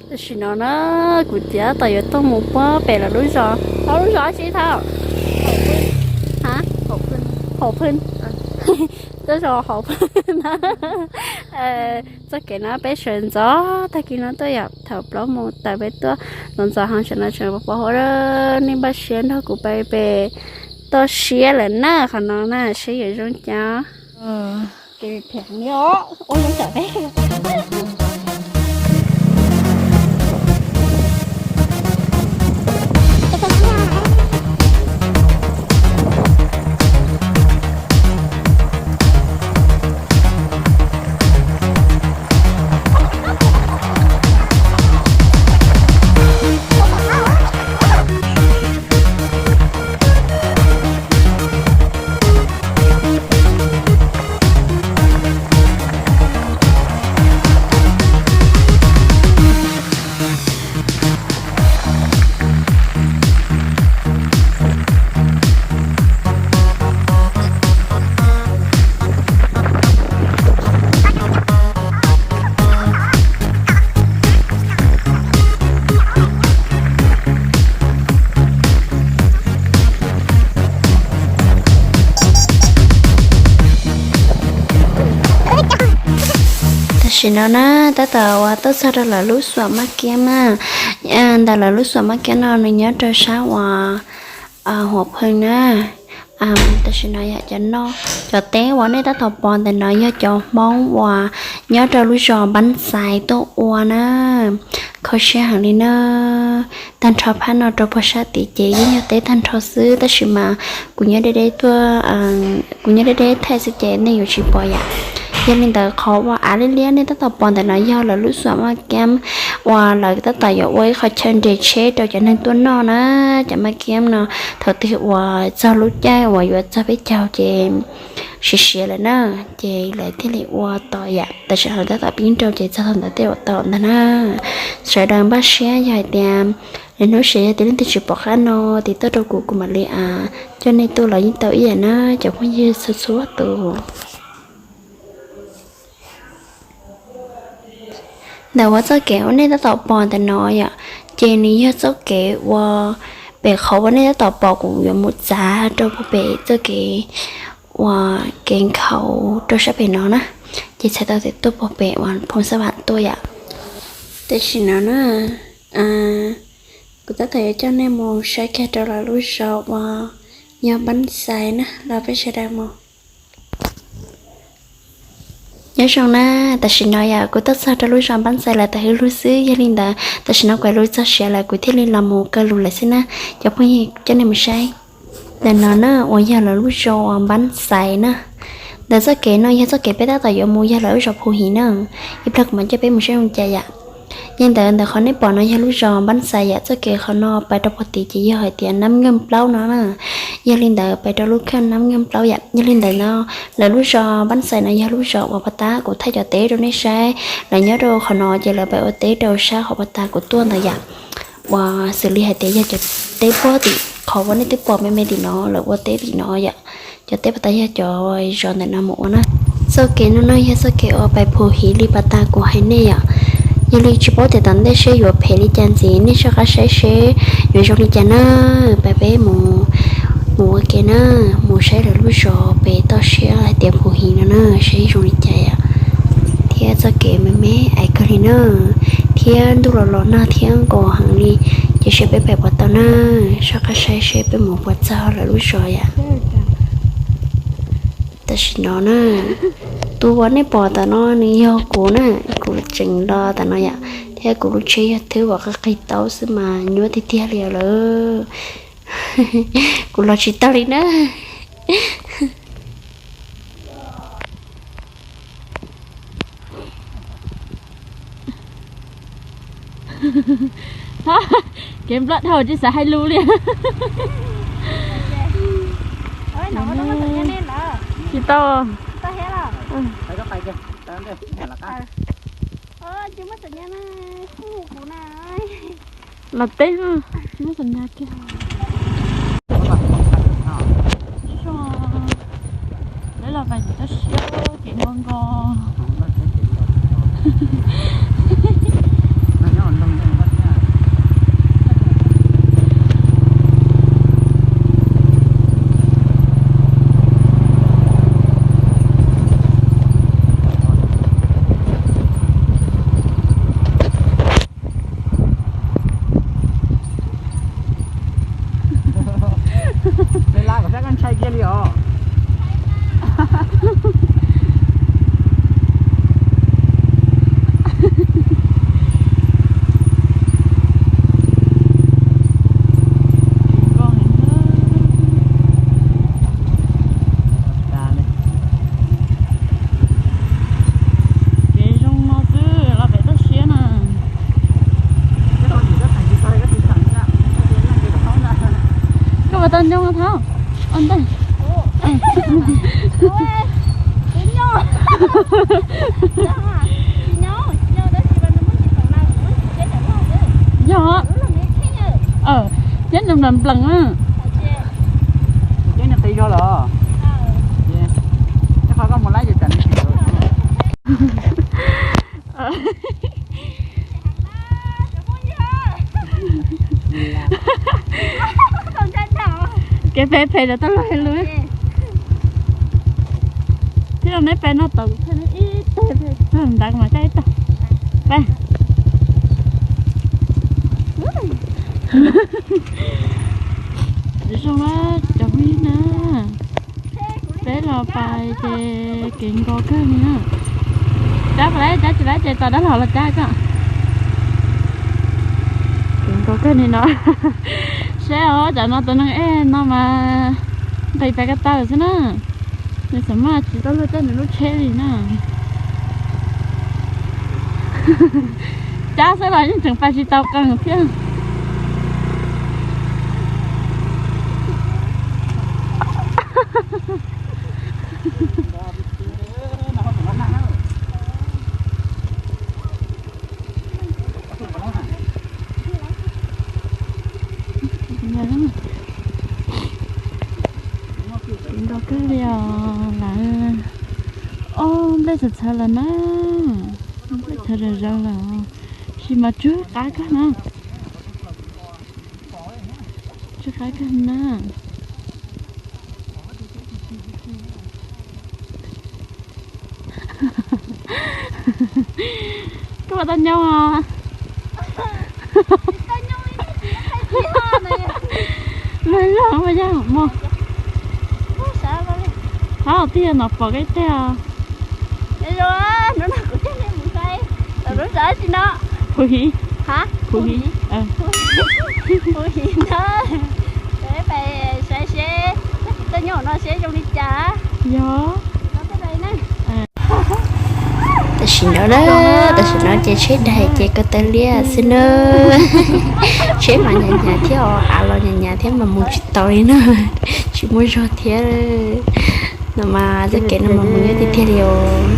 Tam sim no na, kuv txiv tab tom yuav tuaj mus puag pem lawv lub zos, tau lub zos tsi tau? Ha, Hauv Phooj. Lub zos Hauv Phooj na. Txoj kev no peb sawv ntxov tag kis no tuaj yom, thaum plaub moos tawm peb tuaj ntxov ntxov heev, tam sim no tseem pos pos huab, nej npaj siab nrog kuv pais pem toj siab lawm na, qhov no na seb yuav zoo cas. Tam sim no na, tab tom uas tuaj txog rau lawv lub xuam Mab Kiab na. Ntawm lawv lub xuam Mab Kiab no nws nyob rau sab uas Huam Pheej na. Tam sim no yog cov no, cov teb uas nej tab tom pom ntawm no yog cov Hmoob uas nyob rau lub zos Npab Xais tuaj ua na. Kho siab heev li na. Tag nrho phab no rau puag sab tid ces yeej yog teb tag nrho xwb, tab sis mas kuv nyob deb deb tuaj, kuv nyob deb deb thaij xwb ces nej yuav tsis pom yom. Yog li ntawd qhov uas av liab liab nej tab tom pom ntawm no yog lawv lub xuam Mab Kiab uas lawv tab tom yuav ua ib qho chaw nres tsheb rau cov neeg tuaj noj na. Cov Mab Kiab no thaum twg uas txog lub caij uas yuav txog peb caug ces siav siav lawm na, ces lawv thiaj li ua tos yam tam sim no tab tom pib nrau ces txog thaum ntawd tej uas tau ntag na. Sawv daws npaj siab yog hais tias lwm hnub sis yog tias leej twg tsis pom qab no tiv tauj rau kuv, kuv mam li coj nej tuaj los yeej tau ib yam na cov phooj ywg txhua txhua tus. Ntawm uas txoj kev uas nej tab tom pom ntawm no yom, ces nws yog txoj kev uas pem qhov uas nej tab tom pom kuv yuav mus txav rau puag pem txoj kev uas kev nkhaus rau sab pem no na, ces txhais tau tias tuaj puag pem uas Phoos Xab Vam tuaj yom. Tam sim no na, kuv tab tom yuav coj nej mus saib kiag rau lawv lub zos uas yog Npab Xais na, los peb sawv daws mus. Nyob zoo na, tam sim no yom kuv tuaj txog rau lub zos Npab Xais lawm tas hwv lug xwb, yog li ntawd tam sim no kuv lub txog siav lawm kuv thiaj li los mus kaw lus lawm xwb na. Cov phooj ywg coj nej mus saib. Ntawm no na uas yog lawv lub zos uas Npab Xais na. Ntawm txoj kev no yog txoj kev peb tab tom yuav mus yog lawv lub zos Phu Hiv na. Ib pliag kuv mam coj peb mus saib zoo cas yom. Yog li ntawd ntawm qhov nej pom no yog lub zos Npab Xais yom, txoj kev qhov no pais rau puag tid ces yog hais tias Nab Nkeej Plaub no na. Yog li ntawd pais rau lub khaj Nab Nkeej Plaub yom. Yog li ntawd no lawv lub zos Npab Xais no yog lub zos uas puag ta kuv thaij cov teb rau nej saib, lawv nyob rau qhov no ces lawv pais ua teb rau sab qhov puag ta kuv tuaj ntawd yom. Uas xws li hais tias yog cov teb puag tim qhov uas nej twb pom me me tim no lawv ua teb tim no yom. Cov teb puag ta yog cov zos ntawm no mus ua na. Txoj kev no no yog txoj kev uas pais Phu Hiv li puag ta kuv hais nej yom. Yog li tsis paub tias tom ntej seb yuav phem li cas ntxiv, nej soj qab saib seb yuav zoo li cas na. Pais peb mus, mus ua ke na, mus saib lawv lub zos pem toj siab hais tias Phu Hiv no na, saib zoo li cas yom. Thiab txoj kev me me aiv kawg li na, thiab ntuj los los nag thiab nkaus heev li, ces seb peb pais puas tau na. Soj qab saib seb peb mus puas txog lawv lub zos yom. Tam sim no na, tus uas nej pom tam no nws yog kuv na, kuv tseem los tam no yom, thiab kuv lub tsheb yog thwb uas qig qig taub xwb mas nyuaj tiag tiag li lawm. Kuv los tsis tau li na. Kev nplooj dhau tsis xav hais lus li. Tsis tau. Los teb, tsis muaj xam nyas kiag. Lawv los pais tab siab kev nko nko. Ntshai kiag li os. Kev zoo no xwb los pem toj siab na. Koj puas tau nyob thab? Ua ntej. Yog. Thiab nws nplees nplees na. Qhov koj mus lab ces tam kev phem phem rau tau luag hais lus. Thiab neb pem no tau ib teg, ntawd mas coj ib teg. Peb. Zoo na cov phooj ywg na, peb los pais ces kev nkos kawg li na. Cab pais lawm, cab tsis lawm ces tos dab laug los cab koj. Kev nkos kawg li no. Seb os, cov no tus neeg ej no mas nqis pais ko taw xwb na. Nws xam maj tsis tau luag coj nws lub tsheb li na. Cab xwb los yeej tseem pais tsis tau qees thiab. Kev nkos kawg li os lawm. Ob, nplej txhawv txhawv lawm na. Nplej txhawv zom zaws lawm. Tab sis mas tsw qab kawg na. Tsw qab kawg na. Koj puas tau nyob os? Luag luag mas yog mos. Qhov twg no pom koj teg os. Phuv Hiv. Phuv Hiv. Phuv Hiv na. Peb pais saib seb koj nyob no seb zoo li cas. Yog. Tam sim no na, tam sim no ces tsheb daig ces ko taw liab xwb na. Tsheb mas hnyav hnyav thiab os, av los hnyav hnyav thiab mas mus tsis tau li na. Tsis muaj zog thiab. No mas txoj kev no mas mus nyob tiag tiag li os.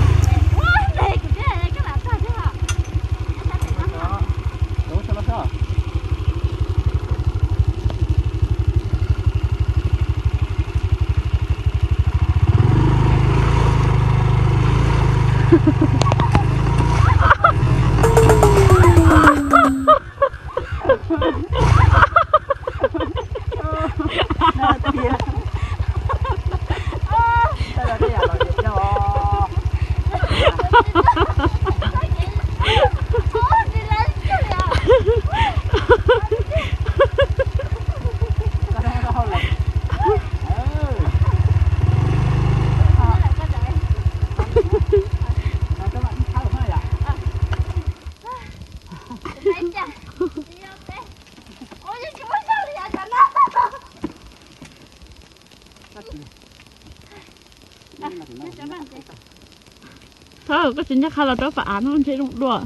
Thov koj tsis nco qab los rau pam av no ntshe zoo dua.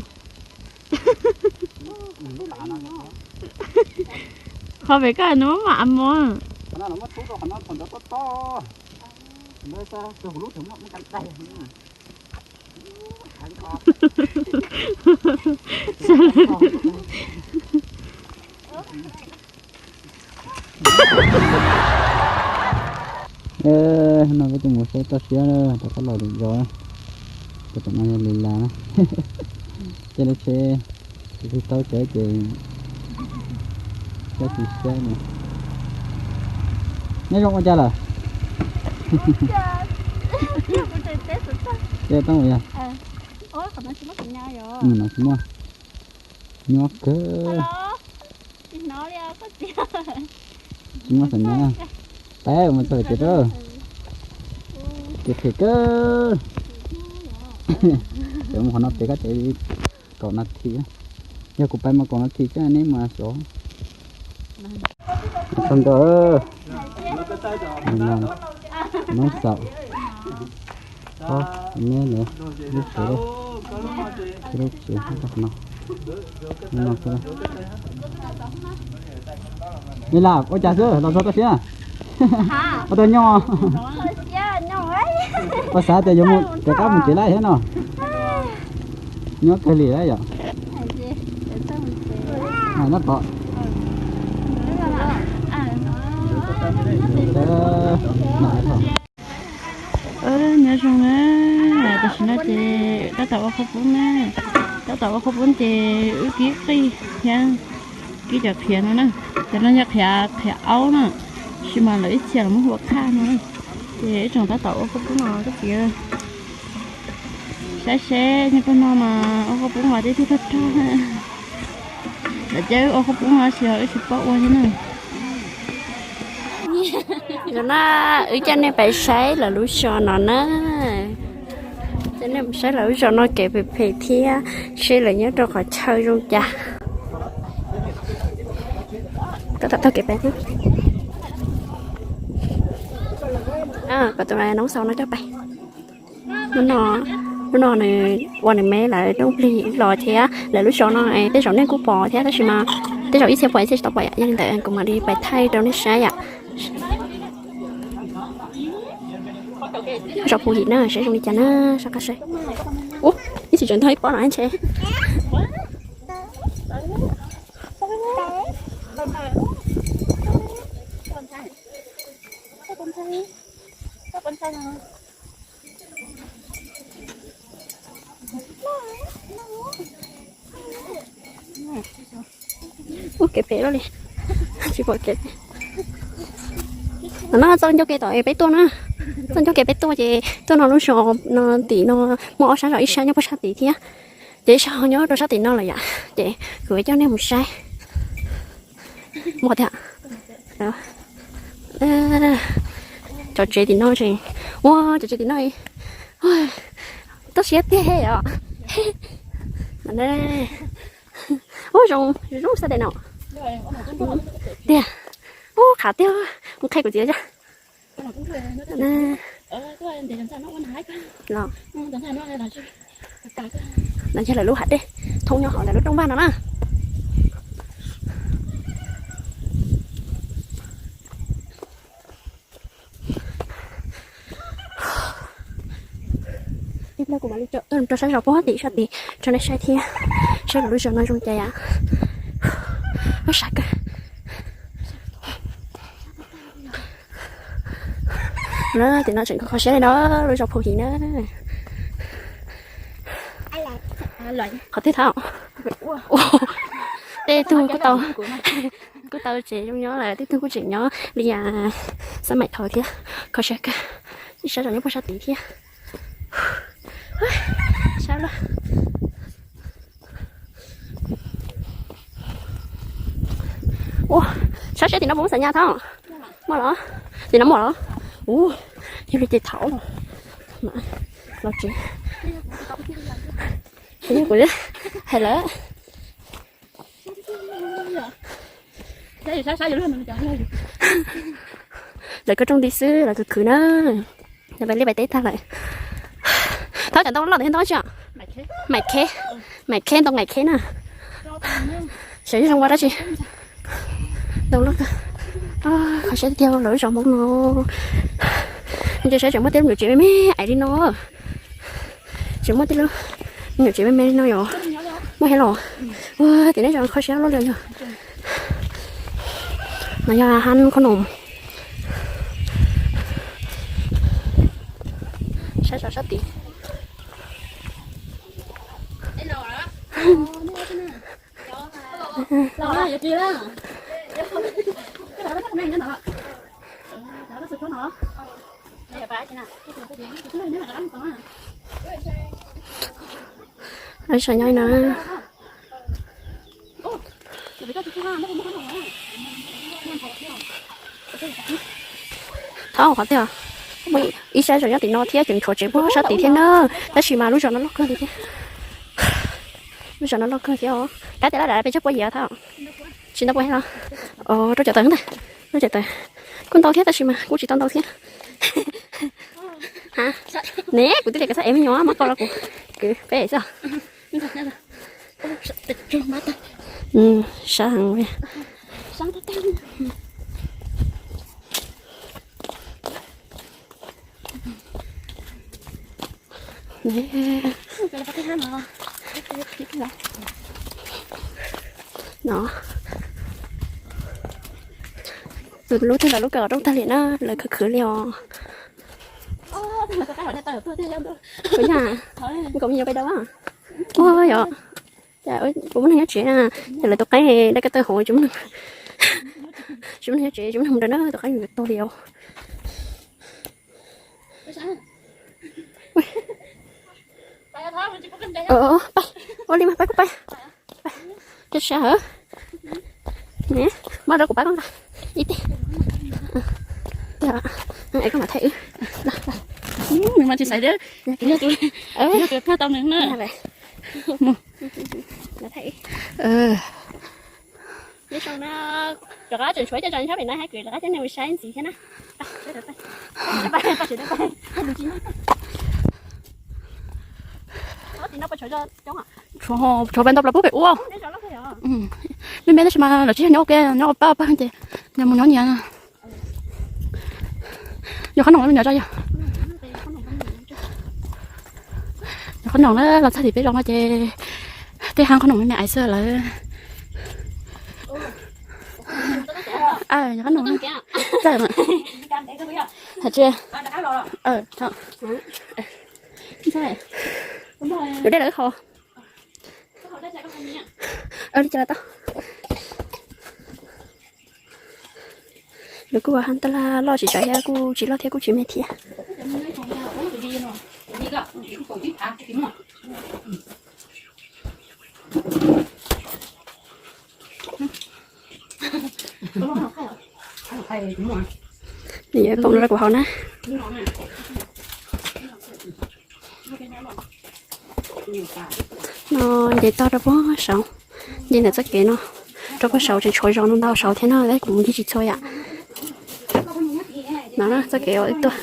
Qhov pem koj nws muab mam mos. No peb tus mus saib toj siab rov qab los dim zos. Tus tom no yog li las na. Caij lub tsheb tus twg tau tsev ces caij tsis saib no. Nyob zoo ua cas lawm? Ces tau yog no tsis muaj. Nyob kawg. Tsis muaj xam nyav. Peb mus txog ces rau, ces phem kawg. Ces mus qhov no pem kab ces kaum nas this. Yog kuv pais mas kaum nas this xwb neb mas xyov. Tag nrho, noob xaum, ob neb lawm, lub tsev, lub tsev no, no xwb. Li las ua cas xwb los txog toj siab na. Ua tau nyob. Ua xav tias yuav mus rov qab mus tsev lawm thiab no. Nyob kawg li lawm yom. Nyob pom. Nyob zoo na, tam sim no ces tab tom ua qhauv poob na, tab tom ua qhauv poob ces wb kib qij thiab kib cov qhiav no na, cov no yog qhiav, qhiav aub na, tab sis mas lawv ib txhia los muab ua qhaj no na, ces wb tseem tab tom ua qhauv poob no koj txiv. Saib seb nyob rau no mas ua qhauv poob mas tej tug rog rog, lawv caw wb ua qhauv poob no tab sis wb tsis paub ua thiab na. No na, wb coj nej pais saib lawv lub zos no na. Coj nej mus saib lawv lub zos no kev phem phem thiab seb lawv nyob rau qhov chaw zoo cas. Kom tau kev pem. Kom tus noob xaum no coj pais. Hnub no nws ua nws me lawv rooj plig los thiab lawv lub zos no tej zaum nej kuj pom thiab tab sis mas tej zaum ib txhia pom ib txhia tsis tau pom yom, yog li ntawd kuv mam li pais thaij rau nej saib yom. Zos Phu Yim na, saib zoo li cas na, soj qab saib. Ub, ib txhis tseem ntog ib pob no ntshe. Ua kev pem lawm li, tsis pom kev. No txoj ncauj ke tom peb tuaj na, txoj ncauj ke peb tuaj ces tuaj no lub zos no tim no muaj ob sab zos, ib sab nyob puag sab tid thiab, ces ib sab ho nyob rau sab tim no lawm yom, ces kuv coj nej mus saib. Muaj tiag. Cov tsev tim no tseem, ua cov tsev tim no toj siab tiag os. Ua zoo zoo xab tes no tiag. Ua qhav tiag, mus qhia kuv txiv. No yog lawv lub hav dej thoob nyob hauv lawv lub rooj vag no na. Ib pliag kuv mam li rau sab zos puag tim sab tid rau nej saib thiab, saib lawv lub zos no zoo cas yom. Ua sav kawg. Tim no tseem kho siab li no, lub zos Phu Yim na. Qhov twg thab? Tej tug kuj tau, kuj tau tsev zoo nyob lawm, tej tug kuj tseem nyob li xab maim thaum thiab. Kho siab kawg, ib sab zos nyob puag sab tid thiab. Sab laj. Ua, sab sab tim no puas muaj xav nyas thab? Muaj los? Tim no muaj los? Ua, yog li ces thaum los tsev. Kuv hais lawm. Lawv koj rooj nti xwb, lawv khwv khwv na. Lawv pais liaj pais teb tag lawm. Thab cov ntoo loj ntawd yog ntoo dab tsi? Maim kheb, maim kheb, ntoo maim kheb na. Xyov zoo ua dab tsi. Ntoo loj kawg. Kho siab tiag lawv zos Hmoob no. Ntsia saib tseem muaj tej lub nyuam tsev me me ais li no. Tseem muaj tej lub nyuam tsev me me li no yom. Muaj thiab los? Ua, tim nej zos kho siab loj li yog. No yog hab khob noom. Sab zos sab tid. Lawv zos nyob no. Thov qhov twg os? Muaj ib sab zos nyob tim no thiab, tseem tshuav tsev puag sab tid thiab na. Tab sis mas lub zos no loj kawg li thiab. Lub zos no loj kawg thiab os. Kav tias laj ram pes tsawg puas yim thab. Tsis ntau puas yim los? Rau caum tawm ntag. Rau caum tawm kuj ntau thiab, tab sis mas kuj tsis tau ntau thiab. Ha, ne kuv twb tias koj txhob ev me nyuam mab kau los kuv kwv peb xwb. Sab heev li. No, tus lub twg los lub kawm rooj tag li na, lawv khwv khwv li os. Kuv yog, nkaus me nyuam pais dau. Ua yog, kuv muaj neeg nyob tsev na, ces lawv tus qaib dab kaj tawg hauv, tsis muaj neeg nyob tsev, tsis muaj neeg mus nrog na, tus qaib yuav tuag li os. Pais, ua li mas pais kuj pais. Cov sab hawm. Muab rau kuv pab koj nqa ib teg. Es koj mam thaij wb. Nws mas tsis xaiv, yog tus, yog tus kag tau nws na. Rov qab tseem tshuav cov zos nyob pem no hab, kuv rov qab coj nej mus saib ntxiv thiab na. Tshuav peb ntau plaws pub pem ub. Me me tab sis mas lawv tsis yog nyob ua ke, nyob ua pab pawg ces nyias mus nyob nyias. Yog qhob noom me nyuam tso yog. Yog qhob noom na, los txog tim peb zos no ces tej hab qhob noom me me aiv xwb lawm. Yog qhob noom. Hais tsis, yuav dej lawm hos. Li cas los tau. Lawv kuj ua hab tab laj loj tsis tsav thiab, kuj tsis loj thiab kuj tsis me thiab. Nws yuav pom no rau kuv haus na. No nce toj rau puag saud, nce ntawm txoj kev no rau puag saud, tseem tshuav zos no ntau saud thiab no, kuv mus ncig tsis txhua yam. No txoj kev uas wb tuaj.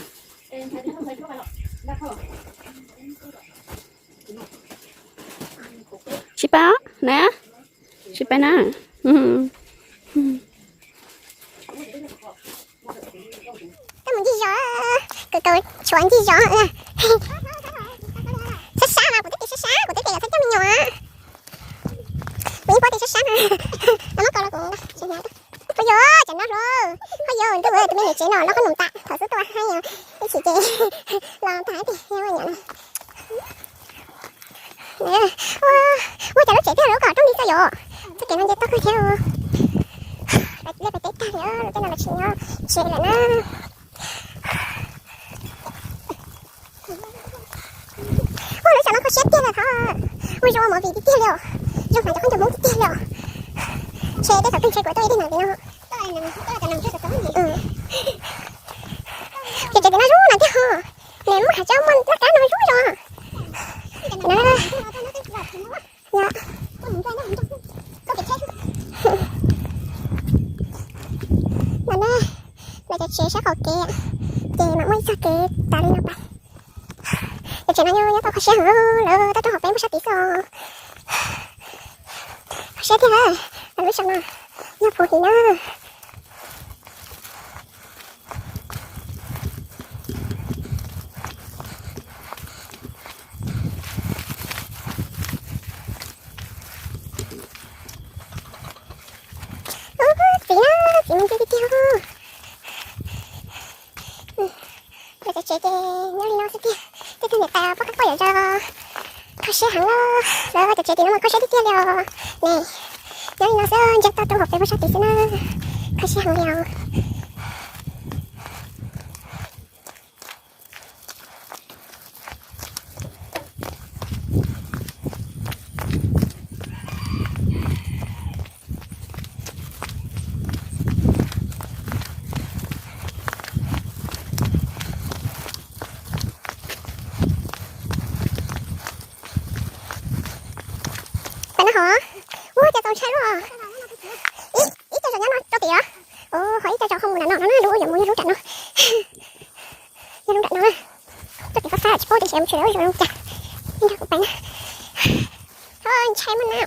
Sib pab na, sib pab na. Koj mus ncig zos, kawm kawm tshuav ncig zos. Sab sab mas kuv twb tias sab sab, kuv twb tias yog txhob coj me nyuam. Kuv yeej paub tias sab sab na. Los muab koj los kuv. Ho yog cov no hlo, ho yog ntuj, tus me nyuam tsev no los qhob noom tas, thaum xub tuaj hais ib chim ces los tag tiag. Ua, muaj cov lub tsev tiag lub kom rooj li txoj yom. Txoj kev no nce toj kawg thiab. Lawv pais teb tag li, lawv tej no lawv tsis nyob tsev lawm na. Ua, lub zos no kho siab tiag li thov. Ua zoo ua movie tiag tiag li os. Zoo hnav cov khaub ncaws Hmoob tiag tiag li os. Ntshe tej thaum twg ntshe kuv tuaj ib teg nees tim no. Ces tsev tim no zoo hnav tiag ho. Nws muaj qhov tsaus muaj laj kab no zoo zoo. No na, lawv cov tsev sab qaum kev, ces mam muaj ib txoj kev tas li no pais. Cov tsev no nyob nyob tau kho siab heev, lawv tau roob hauv peb npaj sab tid xwb os. Kho siab tiag, lub zos no nyob puv him na. Txiv na, txiv me ntsis tiag tiag. Lawv cov tsev ces nyob li no xwb tiag. Tej tug niam tais poj qab poj yawm zos kho siab heev na. Lawv cov tsev tim no mas kho siab tiag tiag li os ne. Nyob li no xwb, ntsia tau roob hauv peb npaj sab tid xwb na. Kho siab heev li os. Ua cas txaus ntshai luaj. Ib co zaum nyob no rau tim os. Ho ib co zaum ho mus nram no no na, lub yuav mus yog lub nram no. Yog lub nram no na. Rau tim fab fab tsis paub tias seb mus tsis lawm zoo li cas. Nrog kuv pais na. Ntshai mas na.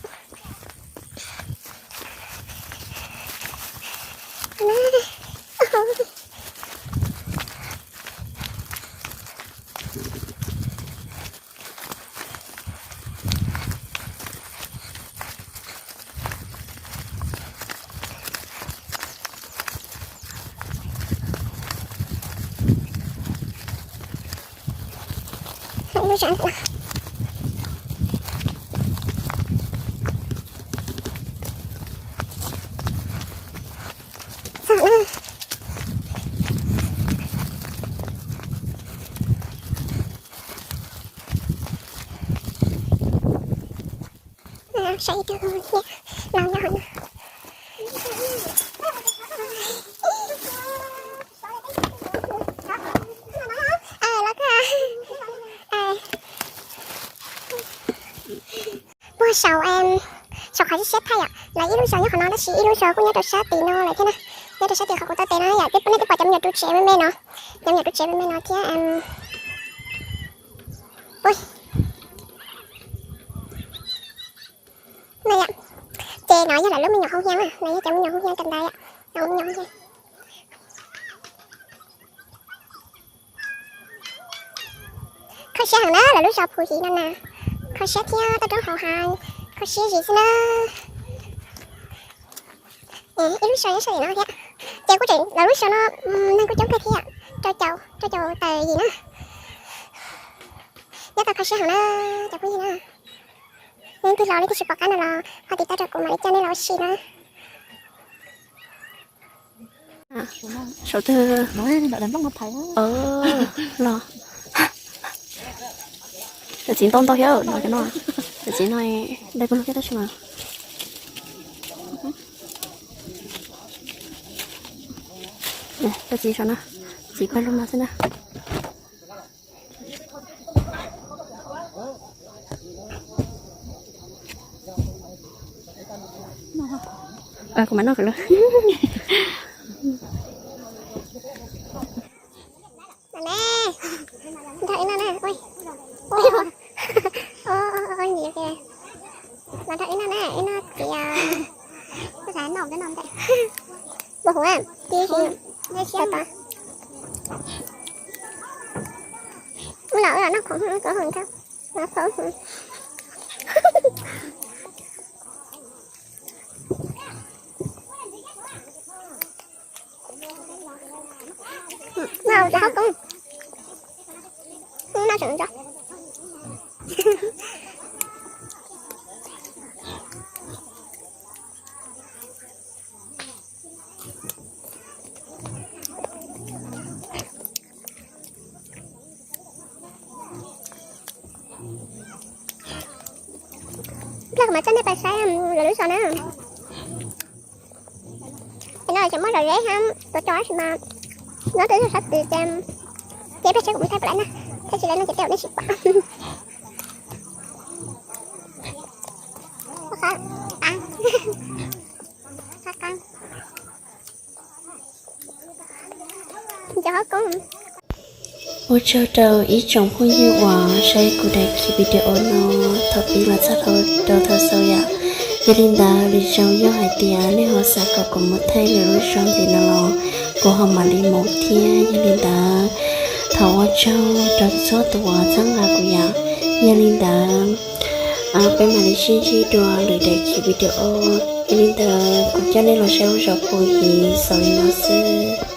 Saib ib tug thiab los nyob hauv no. Los kawg. Puag saum, saum qhov siab siab thaij yom, lawv ib lub zos nyob qhov no tab sis ib lub zos kuj nyob rau sab tim no lawm thiab na. Nyob rau sab tim qhov kuv taw tes no yom, nej twb pom cov me nyuam ru tsev me me no, cov me nyuam ru tsev me me no thiab. No yom, ces no yog lawv lub me nyuam hau hias na, no yog cov me nyuam hau hias kawm ntawv yom, no me nyuam hau hias. Kho siab heev na, lawv lub zos Phu Hiv no na, kho siab thiab toj roob hauv heev, kho siab zim xwb na. Ib lub zos nyob sab tim no thiab, ces kuj tseem lawv lub zos no neeg kuj coob kawg thiab, rau caum, rau caum tawm yim na. Nyob tau kho siab heev na, cov phooj ywg na. Leej twg los leej twg tsis pom qab no los ho tiv tauj rau kuv mam li coj nej los ua si na. Saum twg los? Cov txiv ntau ntau thiab no, cov no, cov txiv no dai pawg lug thiab tab sis mas, cov txiv saum no, txiv pawg lug no xwb na. Kuv mam noj kom lawm. Nrog wb noj na, ua, ua, ua, ua, ua, ua, ua, ua, ua, los nrog wb noj na, wb noj txiv, ua, noj, noj ntawm, npua huv, tib si, txiv tod. Wb los wb los noj khoom, khoom, khoom, khoom. Noj cov hauv koob, noj tseem ntso. Npleg kuv mam coj nej pais saib lawv lub zos na. Ces no tseem muaj zom zeb thiab tuav cos tab sis mas nyob twb yog sab tid ces, ces peb tsheb kuv mus thaij pom lawm na, thiab tsis lawm no ces tej zaum nej tsis pom. Ua tsaug rau ib tsoom phooj ywg uas saib kuv daim video no thaum pib los txog rau thaum xaus yom. Yog li ntawd lwm zaus yog hais tias nej ho xav kom kuv mus thaij lwm lub zos ntxiv no los kuv ho mam li mus thiab. Yog li ntawd thov ua tsaug rau txhua tus uas txhawb nqa kuv yom. Yog li ntawd peb mam li sib ntsib dua lwm daim video. Yog li ntawd kuv coj nej los saib lub zos Phu Hiv xaus li no xwb.